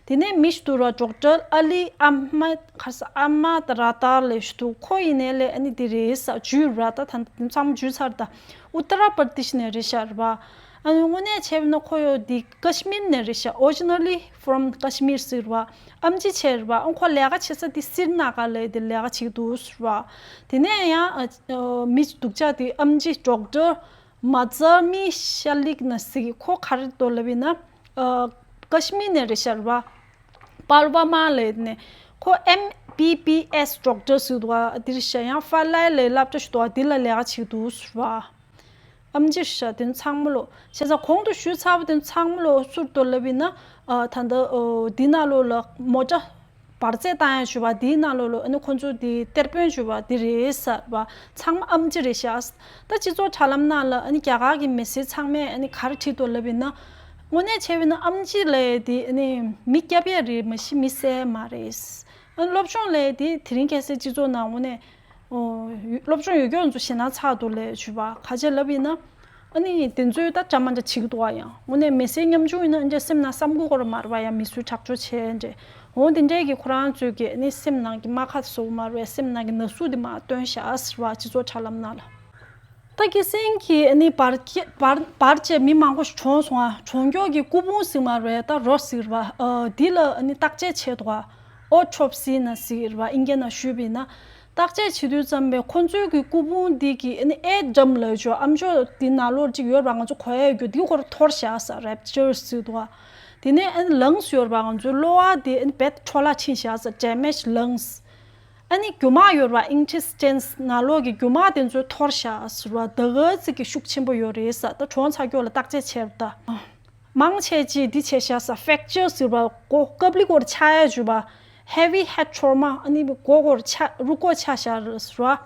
དེ་ནས་མི་ཞིག་འདུག་ར། ཌོག་ཊར་ཨ་ལི་ཨ་མ་ག་ས་ཨ་མ་ད་ར་ཏར་ལབ་ཡག་ཅིག་འདུག་ཁོ་ཡིན་ནའི་ལས་ཨ་ནི་དེ་རེད་ཟེར། ཇུས་ར་ད་ད་དེ་ཚང་མ་ཇུས་ཚར་ད། ཨུ་ཏ་ར་པར་དི་ཤི་ནས་རེད་ཤག་རེད་བ། ཨ་ནི་དངོས་གནས་བྱས་པ་ན་ཁོ་ཡོད་དེ་ཀ་ཤི་མིར་ནས་རེད་ཤག Originally from Kashmir ཟེར་བ། ཨམ་ཆི་བྱས་རེད་བ། ཨ་ཁོ་ལས་ཀ་བྱེད་ས་དེ་སི་རི་ན་གར་ལ་དེ་ལས་ཀ་བྱེད་ཀྱི་འདུག་ཟེར་བ། དེ་ནས་ཡང་ཨ་ཨ་མི་སྡུག་ཅག་དེ་ཨམ་ཆི་ཌོག་ཊར་མ་ཛ་མི་ཤ་ལིག་ན་ཟེར་གི། ཁོ་ག་རེ་འདུག་ལབ་ཡིན་ན། ཨ་ཀ་ཤི་མིར་ནས་རེད་ཤག་རེད་བ། པལ་ཝ་མ་ལབ་ནས། ཁོ་ཨེམ་བི་བི་ཨེས་ཌོག་ཊར་ཟེར་འདུག་བ། དེ་རེད་ཤག་ཡང་ཧྥ་ལ་ལ་སློབ་གྲྭ་ཞིག་འདུག་བ། དེ་ལ་ལས་ཀ་བྱེད་ཀྱི་འདུག་ཟེར་བ། ཨམ་ཆི་ཤག་དེ་ཚང་མ་ལོ། བྱས་ཙང་གོང་དུ་ཞུས་ཚར་བ་དེ་ཚང་མ་ལོ་སུར་དུ་ལབ་ཡིན་ན། ཨ་ད་ལྟ་ཨོ་འདི་ནང་ལོགས་ལ་མོ་ཊ་བར་ཆད་བཏང་ཡག་བྱས་པ་འདིའི་ནང་ལོགས་ལ་ཨ་ནི་ཁོང་ཚོ་དེ་གཏེར་དཔོན་བྱས་པ་འདི་རེད་ཟེར་བ། ཚང་མ་ཨམ་ཆི་རེད་ཤག་ད་སྤྱི་ཚོགས་དྲ་ལམ་ནང་ལ་ཨ་ནི་རྒྱ་གར་གྱི་མི་སེར་ཚང་མས་ཨ་ནི་ག་རེ་བྲིས་འདུག་ལབ་ཡིན་ན། དངོས་གནས་བྱས་པ་ཡིན་ན་ཨམ་ཆི་ལབ་ཡག་དེ་ཨ་ནི་མི་སྐྱོབ་ཡག་རེད། མ་གཞི་མི་བསད་ཡག་མ་རེད། ཨ་ནི་སློབ་སྦྱོང་ལབ་ཡག་དེ་དེ་རིང་ཁ་སང་སྤྱི་ཚོགས་ནང་དངོས་གནས། ཨོ། སློབ་སྦྱོང་ཡོད་མཁན་ཚོ་ཞེད་སྣང་ཚ་འདུག་ལབ་ཡག་བྱས་པ། ག་རེ་བྱས་ལབ་ཡིན་ན། ཨ་ནི་དེ་ཚོས་ད་འདྲ་མ་འདྲ་བྱེད་ཀྱི་འདུག་བ། ཡང་དངོས་གནས་མི་སེར་ཉམ་ཆུང་ཡིན་ན་ཨ་འདྲས་སེམས་ནང་བསམ་དགོས་སྐོར་མ་རེད་བ། ཡང་མི་གསོད་ཁྲག་སྦྱོར་བྱས་འདྲས། འོ་དེ་འདྲས་ཀྱི་ཁོ་རང་ཚོས་ཀྱི་ཨ་ནི་སེམས་ནང་གི་རྨ་ཁ་བཟོ་གི་མ་རེད་བས། སེམས་ནང་གི་ན་ཟུག་དེ་མར་སྟོན་ཤག་ཟེར་བ། སྤྱི་ཚོགས་དྲ་ལམ་ནང་ལ། ད་ཁ་སང་གི་ཨ་ནི་བར་ཁྱེ་བར་བར་བཅས་མི་མང་པོ་ཞིག་གྲོངས་སོང་ཨ། གྲོངས་མཁན་གྱི་སྐུ་ཕུང་ཟེར་མ་རེད། ད་རོ་ཟེར་བ། ཨ་འདི་ལ་ཨ་ནི་བརྟག་དཔྱད་བྱས་འདུག་ཨ། ཨོ་ཊོ་པི་སི་ན་ཟེར་བ། ཨིན་སྐད་ནང་ཞུས་པ་ཡིན་ན། བརྟག་དཔྱད་བྱེད་དུས་ཙམ་པས་ཁོ་ཚོའི་གི་སྐུ་ཕུང་འདི་གི་ཨ་ནི་ཨེར་ཌམ་ལབ་ཡག་ཅིག་ཨམ་ཅོག་འདི་ནང་ལོགས་ཅིག་ཡོད་རེད་བ། ང་ཚོ་གོ་ཡག་ཡོད་རྒྱུ་འདི་སྐོར་འཐོར་ཤག་ཟེར། རེབ་ཅར་ཟེར་འདུག་ཨ། དེ་ནས་ཨ་ནི་ལངས་ཡོད་རེད་བ། ང་ཚོའི་གློ་བ་དེ་ཨ་ནི་རྦད་འཕྲོ་བརླག་ཕྱིན་ཤག་ཟེར། ཌེ་མེཇ་ལངས། ཨ་ནི་རྒྱུ་མ་ཡོད་རེད་བ། ཨིན་ཊེ་སི་ཊེན་སི་ནང་ལོགས་ཀྱི་རྒྱུ་མ་དེ་ཚོ་འཐོར་ཤག་ཟེར་བ། ད་ག་ཚོད་ཀྱི་ཤུགས་ཆེན་པོ་ཡོད་རེད་ཟེར། ད་གྲོངས་ཚར་མཁན་ལ་བརྟག་དཔྱད་བྱས་པ་ད། མང་ཆེ་ཅིག་འདི་བྱས་ཤག་ཟེར། ཕེག་ཅར་ཟེར་བ། མགོ་སྐབས་ལི་སྐོར་ཆག་ཡག་བྱས་པ། ཧེ་བི་ཧེཌ་ཊོ་ར་མ། ཨ་ནི་མགོ་སྐོར་ཆག་རུས་སྐོར་ཆག་ཤག་ཟེར་བ།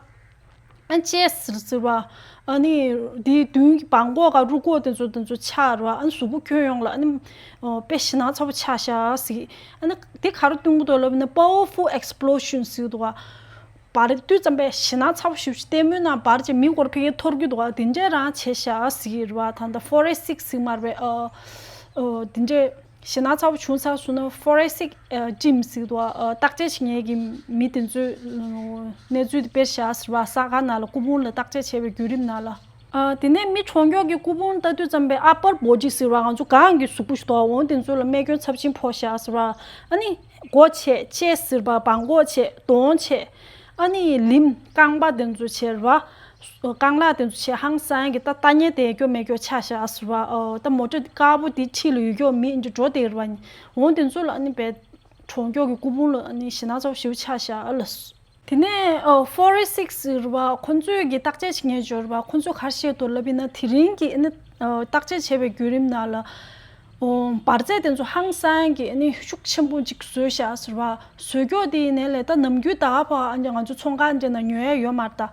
ཨ་ཅེ་སི་ཟེར་བ། ཨ་ནི་འདིའི་མདུན་གྱི་བྲང་ཁོག་ག་རུས་སྐོར་དེ་ཚོ་དེ་ཚོ་ཆག་རེད་བ། ཨ་ནི་གཟུགས་པོ་ཁྱོན་ཡོངས་ལ་ཨ་ནི་ཨོ་དཔེ་ཞེད་སྣང་ཚ་པོ་ཆགས་ཤག་ཟེར། ཨ་ནི་འདི་ག་རེ་སྟོན་གྱི་འདུག་ལབ་ན། པ་ཝར་ཕུལ་ཨེག་སི་པི་ལོ་ཤན་ཟེར་གྱི་འདུག་བ། འབར་དུས་ཙམ་པས་ཞེད་སྣང་ཚ་པོ་ཞེ་པོ་ཅིག། ལྟད་མོའི་ནང་འབར་བྱས་མི་སྐོར་ཕ་གིར་འཐོར་གྱི་འདུག་བ། དེ་འདྲས་རང་བྱས་ཤག་ཟེར་གྱི་རེད་བ། ད་ལྟ་ཕོ་རེན་སིག་ཟེར་མ་རེད་པས། ཨ་ཨ་དེ་འདྲས་ཞེད་སྣང་ཚ་པོ་བྱུང་ཚར་སོང་ན་ཕོ་རེན་སིག་ཨ་ཊིམ་ཟེར་གྱི་འདུག་བ། ཨ་བརྟག་དཔྱད་བྱེད་མཁན་གྱི་མི་དེ་ཚོས་ཨ་གནས་ཚུལ་དེ་སྤེལ་ཤག་ཟེར་བ། ས་ཁང་ནང་ལ་སྐུ་ཕུང་ལ་བརྟག་དཔྱད་བྱས་པའི་བརྒྱུད་རིམ་ནང་ལ། ཨ་དེ་ནས་མི་གྲོངས་མཁན་གྱི་སྐུ་ཕུང་ལྟ་དུས་ཙམ་པས་ཨ་པར་བོ་ཌི་ཟེར་བ། ང་ཚོ་གོང་གི་གཟུགས་པོ་ཞིག་འདུག་བ། འོ་དེ་ཚོ་ལ་རྨས་སྐྱོན་ཚབས་ཆེན་ཕོག་ཤག་ཟེར་བ། ཨ་ནི་མགོ་བྱས། ཅེ་སི་ཟེར་བ། བྲང་ཁོག་བྱས། གདོང་བྱས། ཨ་ནི་ལིམ་རྐང་པ་དེ་ཚོ་བྱས་རེད་བ། རྐང་ལག་དེ་ཚོ་བྱས། ཧང་སང་གི་ད་ལྟ་ཉལ་བསྡད་རྒྱུ་མེད་རྒྱུ་ཆགས་ཤག་ཟེར་བ། ཨོ་ད་མོ་ཊ་དཀར་པོ་དེ་འཁྲིས་ལ་ཡོད་རྒྱུ་མེད་འདི་འགྲོ་བསྡད་རེད་བ། འོ་དེ་ཚོ་ལ་ཨ་ནི་བས་གྲོངས་མཁན་གྱི་སྐུ་ཕུང་ལ་ཨ་ནི་ཞེད་སྣང་ཚ་པོ་ཞེ་པོ་ཆགས་ཤག་ཨ་ལ། དེ་ནས་ཨོ་ཕོ་རེན་སིག་ཟེར་བ། ཁོ་ཚོས་ཀྱི་བརྟག་དཔྱད་བྱེད་མཁན་ཅིག་ཡོད་རེད་བ། ཁོ་ཚོས་ག་རེ་བཤད་འདུག་ལབ་ཡིན་ན། དེ་རིང་གི་ཨ་ནི་ཨོ་བརྟག་དཔྱད་བྱས་པའི་བརྒྱུད་རིམ་ནང་ལ། ཨོ་འབར་རྫས་དེ་ཚོ་ཧང་སང་གི་ཨ་ནི་ཤུགས་ཆེན་པོ་ཅིག་བཟོས་ཤག་ཟེར་བ། བཟོ་རྒྱུ་དེ་ཡིན་ནའི་ལས་ད་ནམ་རྒྱུན་ད་ག་པར་ཨ་ནི་ང་ཚོ་ཚོང་ཁང་འདྲ་ནང་ཉོ་ཡག་ཡོད་མ་རེད་ད།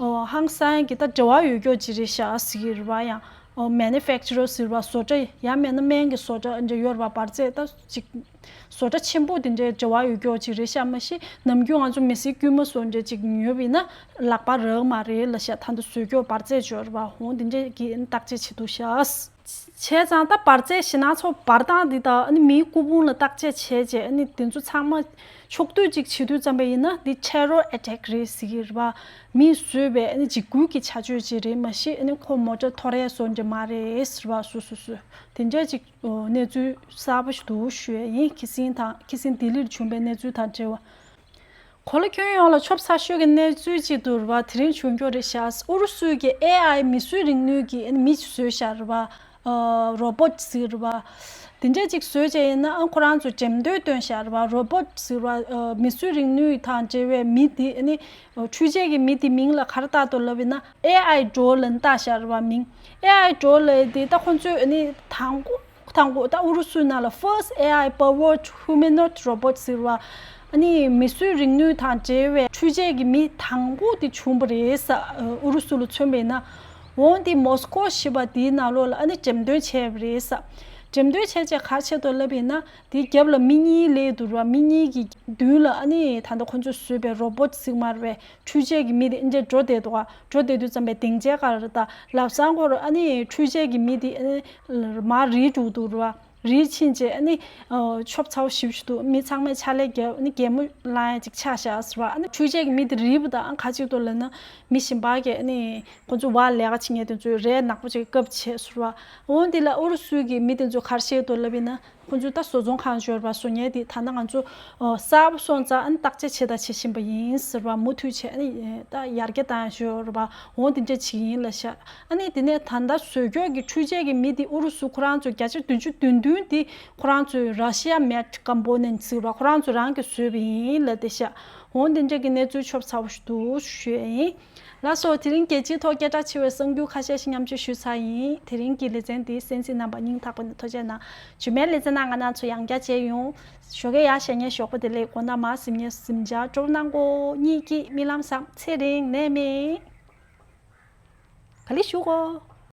ཨོ་ཧང་སང་གི་ད་འབྲེལ་བ་ཡོད་རྒྱུ་ཅིག་རེད་ཤག་ཟེར་གྱི་རེད་བ། ཡང་ཨོ་མེ་ནུ་ཕེག་ཅ་ར་ཟེར་བ། བཟོ་གྲྭ་ཡང་མིན་ན་སྨན་གྱི་བཟོ་གྲྭ་འདྲ་ཡོད་རེད་བ། འབར་རྫས་ད་ཅིག་བཟོ་གྲྭ་ཆེན་པོ་དེ་འདྲའི་འབྲེལ་བ་ཡོད་རྒྱུ་ཅིག་རེད་ཤག་མ་གཞི་ནམ་རྒྱུན་ང་ཚོ་མི་སེར་དཀྱུས་མ་བཟོ་འདྲ་ཅིག་ཉོས་པ་ཡིན་ན་ལག་པ་རག་མ་རེད་ལབ་ཤག་ད་ལྟ་བཟོ་རྒྱུ་འབར་རྫས་ཅིག་ཡོད་རེད་བ། འོ་དེ་འདྲས་ཀྱི་བརྟག་དཔྱད་བྱེད་འདུག་ཤག་བྱས་ཙང་ད་འབར་རྫས་ཞེད་སྣང་ཚ་པོ་འབར་སྟངས་འདི་དང་ཨ་ནི་མིའི་སྐུ་ཕུང་ལ་བརྟག་དཔྱད་བྱས་རྗེས་ཨ་ནི་དེ་ཚོ་ཚང་མ་ཕྱོགས་བསྡུས་ཅིག་བྱེད་དུས་ཙམ་པ་ཡིན་ན་འདི་ཊེ་རོ་ཨེ་ཊེག་རེད་ཟེར་གྱི་རེད་བ། མིས་བཟོས་པའི་ཨ་ནི་འཇིགས་སྐུལ་གྱི་བྱ་སྤྱོད་ཅིག་རེད། མ་གཞི་ཨ་ནི་ཁོ་མོ་ཊ་འཐོར་ཡག་བཟོ་འདྲ་མ་རེད་ཟེར་བ། སོ་སོ་སོ་དེ་འདྲ་ཅིག་གནས་ཚུལ་གསར་པ་ཞིག་འདུག་ཞུ་ཡས་ཡིན། ཁ་སང་དང་ཁ་སང་ལྡི་ལིར་བྱུང་པའི་གནས་ཚུལ་དང་འབྲེལ་བ། གོ་ལ་ཁྱོན་ཡོངས་ལ་ཆོབ་ཚ་ཤོས་ཀྱི་གནས་ཚུལ་ཅིག་འདུག་རེད་བ། དེ་རིང་བྱུང་རྒྱུ་རེད་ཤག་ཨུ་རུ་སུའི་གི་ཨེ་ཨའི་མིས་བཟོས་རིག་ནུས་ཀྱི་མི་ཞིག་བཟོས་ཤག་རེད་བ། ཨ་རོ་བོ་ཊི་ཟེར་བ། དེ་འདྲས་ཅིག་བཟོས་བྱས་ཡིན་ན་ཨ་ཁོ་རང་ཚོ་འགྲེམས་སྟོན་བཏོན་ཤག་རེད་བ། རོ་བོ་ཊི་ཟེར་བ། ཨ་མིས་བཟོས་རིག་ནུས་དང་འབྲེལ་བའི་མི་དེ་ཨ་ནི་འཕྲུལ་ཆས་ཀྱི་མི་དེ་མིང་ལ་ག་རེ་བཏགས་འདུག་ལབ་ཡིན་ན་ཨེ་ཨའི་ཌོལ་ལབ་བཏགས་ཤག་རེད་བ་མིང་། ཨེ་ཨའི་ཌོལ་ལབ་དེ་ད་ཁོ་ཚོས་ཨ་ནི་དང་པོ་དང་པོ་ད་ཨུ་རུ་སུའི་ནང་ལ་first A I powered humanoid robot ཟེར་བ། ཨ་ནི་མིས་བཟོས་རིག་ནུས་དང་འབྲེལ་བའི་འཕྲུལ་ཆས་ཀྱི་མི་དང་པོ་དེ་བྱུང་བ་རེད་ས། ཨུ་རུ་སུ་ལ་མཚོན་པ་ཡིན་ན། འོན་ཏེ་མོ་སི་ཀོ་ཞེས་པ་དེའི་ནང་ལོགས་ལ་ཨ་ནི་འགྲེམས་སྟོན་བྱས་པ་རེད་ས། འགྲེམས་སྟོན་བྱས་རྗེས་ག་རེ་བྱས་འདུག་ལབ་ཡིན་ན། དེའི་རྒྱབ་ལ་མི་གཉིས་སླེབས་འདུག་ར། མི་གཉིས་ཀྱི་མདུན་ལ་ཨ་ནི་ད་ལྟ་ཁོ་ཚོས་བཟོས་པའི་རོ་བོ་ཊི་ཟེར་གྱི་མ་རེད་པས། འཕྲུལ་ཆས་ཀྱི་མི་དེ་འདྲ་འགྲོ་བསྡད་འདུག་ག་འགྲོ་བསྡད་དུས་ཙམ་པའི་སྡིངས་ཆའི་སྒང་ལ་ད་ལམ་སང་ཁོ་ར་ཨ་ནི་འཕྲུལ་ཆས་ཀྱི་མི་དེ་ཨ་ནི་མར་རིལ་འགྲོ་འདུག་ར། རིལ་ཕྱིན་རྗེས་ཨ་ནི་ཨ་ཆོབ་ཚ་པོ་ཞེ་པོ་ཅིག་འདུག་མི་ཚང་མས་ཕྱག་ལས་བརྒྱབ། ཨ་ནི་གད་མོ་ལངས་ཡ་ཅིག་ཆགས་བཞག་ཟེར་བ། ཨ་ནི་འཕྲུལ་ཆས་ཀྱི་མི་དེ་རིལ་བ་དང་ག་ཅིག་འདུག་ལབ་ན། མི་གཞན་པ་གིས་ཨ་ནི་ཁོ་ཚོ་བར་ལས་ཀ་བྱེད་མཁན་དེ་ཚོས་རས་ནག་པོ་ཅིག་བཀབ་བྱས་ཟེར་བ། འོན་ཏེ་ལ་ཨུ་རུ་སུའི་གི་མི་དེ་ཚོས་ག་རེ་བཤད་འདུག་ལབ་ཡིན་ན། ཁོ་ཚོས་ད་བཟོ་ཚོང་ཁང་ཞོར་བ་བཟོ་མཁན་དེ་ད་ནང་ང་ཚོ་ཨོ་གསར་པ་སོང་ཙང་ཨ་ནི་བརྟག་དཔྱད་བྱེད་དང་བྱེད་བཞིན་པ་ཡིན་ཟེར་བ། མུ་མཐུད་བྱས་ཨ་ནི་ད་ཡར་རྒྱས་བཏང་ཞོར་བ། འོ་དེ་འདྲ་བྱེད་ཀྱི་ཡིན་ལབ་ཤག་ཨ་ནི་དེ་ནས་ད་ལྟ་བཟོ་ཀྱོག་གི་འཕྲུལ་ཆས་ཀྱི་མི་དེ་ཨུ་རུ་སུ་ཁོ་རང་ཚོ་བརྒྱ་ཆ་བདུན་ཅུ་དོན་བདུན་དེ་ཁོ་རང་ཚོས་Russia made components ཟེར་བ། ཁོ་རང་ཚོ་རང་གིས་བཟོས་པ་ཡིན་ལབ་བསྡད་ཤག་འོ་དེ་འདྲ་གི་གནས་ཚུལ་ཆོབ་ཚ་པོ་ཞིག་འདུག་ཞུ་ཡ་ཡིན། ལགས་སོ། དེ་རིང་རྒྱལ་སྤྱིའི་ཐོག་སྐད་གྲགས་ཆེ་བའི་གསར་འགྱུར་ཁ་ཤས་ཤིག་མཉམ་སྤྱོད་ཞུས་ཚར་ཡིན། དེ་རིང་གི་ལེ་ཚན་འདི་གསན་གཟིགས་གནང་བར་སྙིང་ཐག་པ་ནས་ཐུགས་རྗེ་གནང་། རྗེས་མའི་ལེ་ཚན་ནང་ང་རང་ཚོ་ཡང་བསྐྱར་མཇལ་ཡོང་། ཞོགས་ཀས་ཡར་བཞེངས་མཁན་ཞོགས་པ་བདེ་ལེགས། དགོང་དག་མར་གཟིམ་མཁན་གཟིམ་འཇགས། གྲོགས་གནང་གོ། གཉིད་སྐྱིད། རྨི་ལམ་བཟང་། ཚེ་རིང་ནད་མེད། ག་ལེ་ཞུ་གོ།